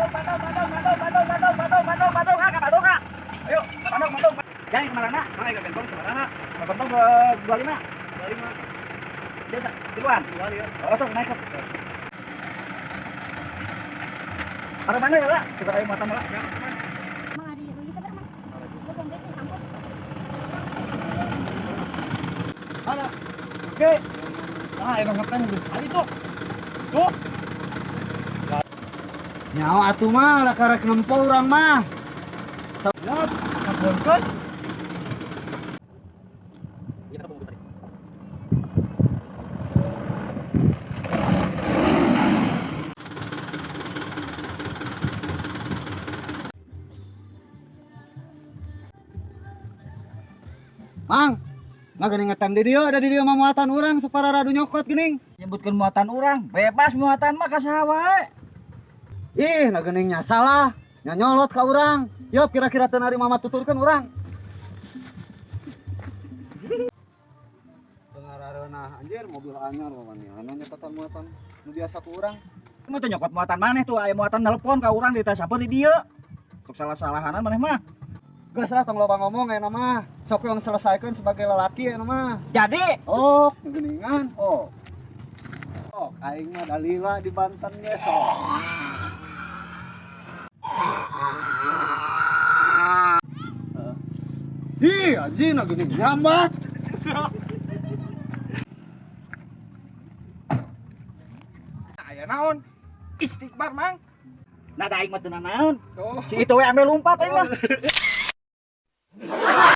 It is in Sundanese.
Bandung, Bandung, Bandung, Bandung, Bandung, Bandung, Bandung, Bandung, Bandung, ah, ke Bandung, ah. Ayo, Bandung, Bandung. Jangan kemana? Mang ka gentong sabaraha? Ke Bandung ke 25. 25. Dia tiluan. Dua ya. Oh, sok naik sok. Ada mana ya, Pak? Kita ayo muatan, Pak. Mang ari rugi sabar, Mang. Gua bangga teh samput. Mana? Oke. Ah, emang ngetem tuh. Ayo tuh. Tuh. Nyawa atuh mah lah karek nempo urang mah. Ya, sabuankeun. Mang, mah geuning ngetem di dieu, ada di dieu mah muatan urang supaya radu nyokot geuning. Nyebutkeun muatan urang, bebas muatan mah ka saha wae. Ih, nah geuning nya salah. Nya nyolot ka urang. Yop kira-kira teu narima mah tuturkeun urang. Tengarareunah anjir mobil anyar mah nyokotan muatan nu biasa ku urang. Mah teu nyokot muatan maneh tuh, aya muatan nelpon ka urang di sampeu di dieu. Sok salah-salahanan maneh mah. Geus lah tong loba ngomong ayeuna mah. Sok yang selesaikan sebagai lelaki ayeuna mah. Jadi, Oh, geuningan. Oh. Oh, aing mah dalila di Banten ge sok. Ih, anjing nah geuning nyambat. Aya naon? Istighfar, Mang. Nah, da aing mah teu naon. Oh. Si itu we ambe lumpat aing mah.